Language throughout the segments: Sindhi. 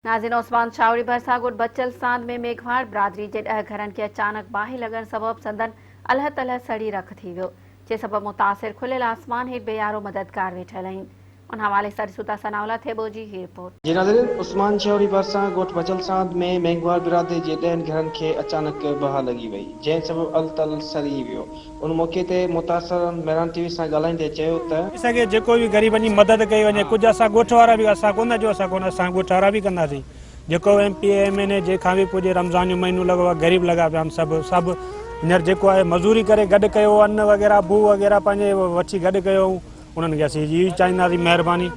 ناظرين عثمان شاهوڙي ڀرسان ڳوٺ بچل ساند ۾ ميگهواڙ برادري جي ڏهه گهرن کي اچانڪ باهه لڳڻ سبب سندن الهه تلهه سڙي رک ٿي ويو جنهن سبب متاثر کليل آسمان هيٺ بي يارو مددگار ويٺل آهن ان حوالي سان ڏسون ٿا ثناء الله ٿيٻو جي هي رپورٽ. جي ناظرين عثمان شاهوڙي ڀرسان ڳوٺ بچل ساند ۾ ميگهواڙ برادري جي ڏهن گهرن کي اچانڪ باهه لڳي وئي جنهن سبب الهه تلهه سڙي ويو ان موقعي تي متاثرن مهراڻ ٽي وي سان ڳالهائيندي چيو ته. ٿي سگهي جيڪو به غريبن جي مدد ڪئي وڃي ڪجهه اسان ڳوٺ وارا به اسان ڪونه جو اسان ڪونه اسان ڳوٺ وارا به ڪنداسين جيڪو ايم پي اي ايم اين اي جنهن کان به پڄي رمضان جو مهينو لڳو آهي غريب لڳا پيا آهن سڀ سڀ هينئر جيڪو آهي مزوري ڪري گڏ ڪيو ان وغيره بو وغيره پنهنجي وٺي گڏ ڪيو انهن کي اسين اهو ئي چاهينداسين مهرباني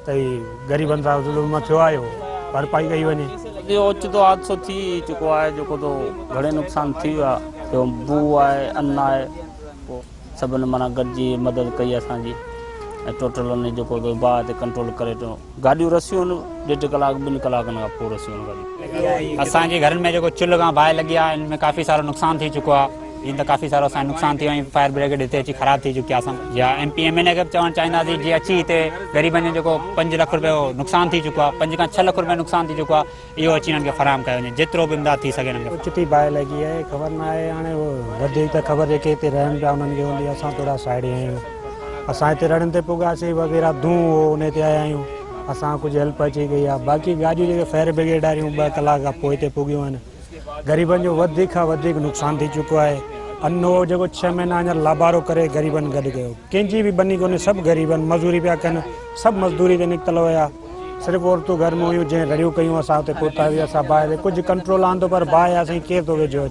ته هي غريبن سان ظلم ٿيو آهي اهو ڀرپائي ڪئي وڃي. اهو اوچتو حادثو ٿي چڪو آهي جيڪو تو گهڻي نقصان ٿي ويو آهي ٻيو بوء آهي ان آهي پوء سڀن معنيٰ گڏجي مدد ڪئي اسان جي ۽ ٽوٽل ان جيڪو تو باهه تي ڪنٽرول ڪري ٽو گاڏيون رسيون آهن ڏيڍ ڪلاڪ ٻن ڪلاڪن کان پوء رسيون آهن گاڏيون. اسان جي گهرن ۾ جيڪو چلهه کان باهه لڳي آهي ان ۾ ڪافي سارو نقصان ٿي چڪو آهي. جيئن ته ڪافي سارو اسان جو نقصان ٿي ويو ۽ فائر بريگيڊ هتي اچي خراب ٿي چڪي آهي اسان يا ايم پي ايم اين اي کي به چوڻ چاهينداسين جي اچي هتي غريبن جو جيڪو پنج لک روپيو نقصان ٿي چڪو آهي پنج کان ڇهه لک روپيو نقصان ٿي چڪو آهي اهو اچي انهن کي فراهم ڪيو وڃي جيترو به امداد ٿي سگهي انهن کي. اوچتي باهه لڳي آهي خبر نه آهي هاڻي وڌيڪ ته خبر جيڪي هتي رهن پيا انهن کي هوندي اسان ٿورا سائيڊ آهيون اسان هتي رڙين تي پڳاسين وغيره دونهون هو انهي تي آيا آهيون اسان ڪجهه هيلپ اچي گئي آهي باقي گاڏيون جيڪي فائر بريگيڊ واريون ٻه ڪلاڪ کان پوء هتي پڳيون آهن. غريبن جو وڌيڪ کان وڌيڪ نقصان ٿي چڪو آهي ان هو جيڪو ڇهه مهينا اڃا لابارو ڪري غريبن گڏ ڪيو ڪنهن جي به ٻني ڪونهي سڀ غريبن مزوري پيا ڪن سڀ مزدوري تي نڪتل هيا صرف عورتون گهر ۾ هيون جنهن رڙيون ڪيون اسان اتي پهتا هئي اسان باهه تي ڪجهه ڪنٽرول آندو پر باهه آ سائين ڪير ٿو ويجهو اچي.